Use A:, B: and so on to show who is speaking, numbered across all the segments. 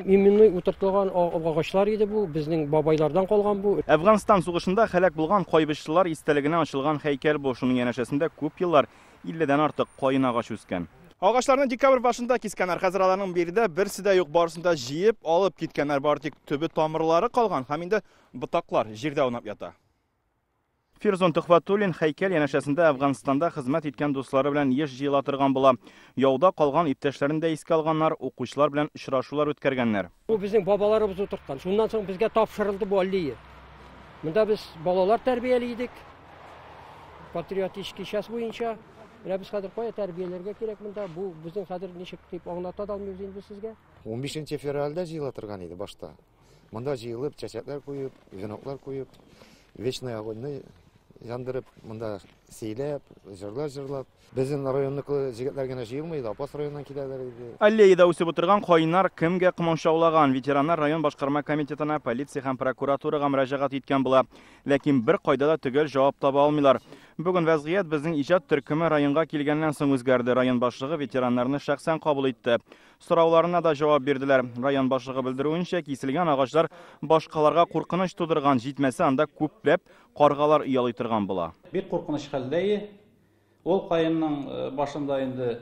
A: Именной утыртылган агачлар иде бу, безнең бабайлардан калган бу.
B: Әфганстан сугышында һәлак булган кайбычлылар истәлегенә ачылган һәйкәл бу. Шуның янәшәсендә күп еллар 50дән артык каен агачы үскән. Агачларны декабрь башында кискәннәр. Хәзер аларның биредә берсе дә юк, барысын да җыеп алып киткәннәр. Бары тик төбе тамырлары калган һәм инде ботаклар җирдә аунап ята. Фирзон Төхвәтуллин һәйкәл янәшәсендә Әфганстанда хезмәт иткән дуслары белән еш җыела торган була. Яуда калган иптәшләрен дә искә алганнар, укучылар белән очрашулар үткәргәннәр.
A: Бу безнең бабаларыбыз утырткан. Шуннан соң безгә тапшырылды бу аллея. Монда без балалар тәрбияли идек. Патриотический час буенча. Менә без хәзер кая тәрбияләргә кирәк монда? Бу безнең хәзер ничек дип аңлата да алмыйбыз инде сезгә.
C: 15 февральдә җыела торган иде башта. Монда җыелып, чәчәкләр куеп, веноклар куеп, вечный огоньны яндырып, монда сөйләп, җырлар җырлап. Безнең районныкы җегетләр генә җыелмый иде, Апас районыннан киләләр иде.
B: Аллеяда үсеп утырган каеннар кемгә комачаулаган? Ветераннар район башкарма комитетына, полиция һәм прокуратурага мөрәҗәгать иткән була. Ләкин бер кайда да төгәл җавап таба алмыйлар. Бүген вәзгыять безнең иҗат төркеме районга килгәннән соң үзгәрде. Район башлыгы ветераннарны шәхсән кабул итте. Сорауларына да җавап бирделәр. Район башлыгы белдерүенчә, киселгән агачлар башкаларга куркыныч тудырган, җитмәсә анда күпләп каргалар оялый торган була.
D: Бик куркыныч хәлдә. Ул каенның башында инде,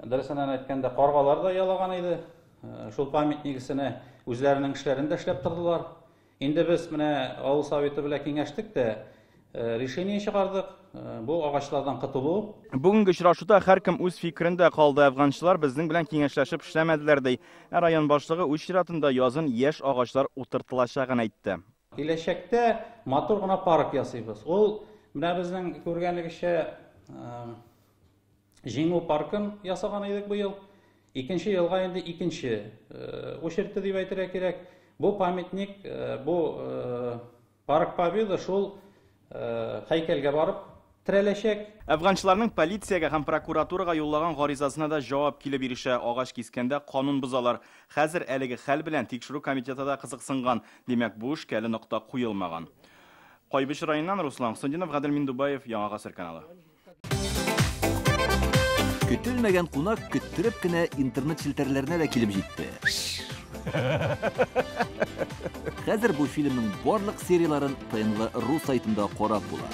D: дөресеннән әйткәндә, каргалар да оялаган иде. Шул памятник үзләренең эшләрен дә эшләп тордылар. Инде без менә авыл советы белән киңәштек тә, решение чыгардык. Бу агачлардан котылу.
B: Бүгенге очрашуда һәркем үз фикерендә калды. Әфганчылар безнең белән киңәшләшеп эшләмәделәр, ди. Ә район башлыгы үз чиратында язын яшь агачлар утыртылачагын әйтте.
D: Киләчәктә матур гына парк ясыйбыз. Ул менә безнең күргәнегезчә Җиңү паркын ясаган идек быел. Икенче елга инде икенче очередьте дип әйтергә кирәк. Бу памятник, бу Парк Победы шул һәйкәлгә барып терәләчәк.
B: Әфганчыларның полициягә һәм прокуратурага юллаган гаризасына да җавап килеп ирешә. Агач кискәндә канун бозалар. Хәзер әлеге хәл белән тикшерү комитеты да кызыксынган. Димәк, бу эшкә әле нокта куелмаган. Кайбыч районыннан Руслан Хөсәндинов, Гадел Миндубаев, Яңа Гасыр каналы.
E: Көтелмәгән кунак көттереп кенә интернет челтәрләренә дә килеп җитте. Хәзер бу фильмның барлык серияләрен ТНВ ру сайтында карап була.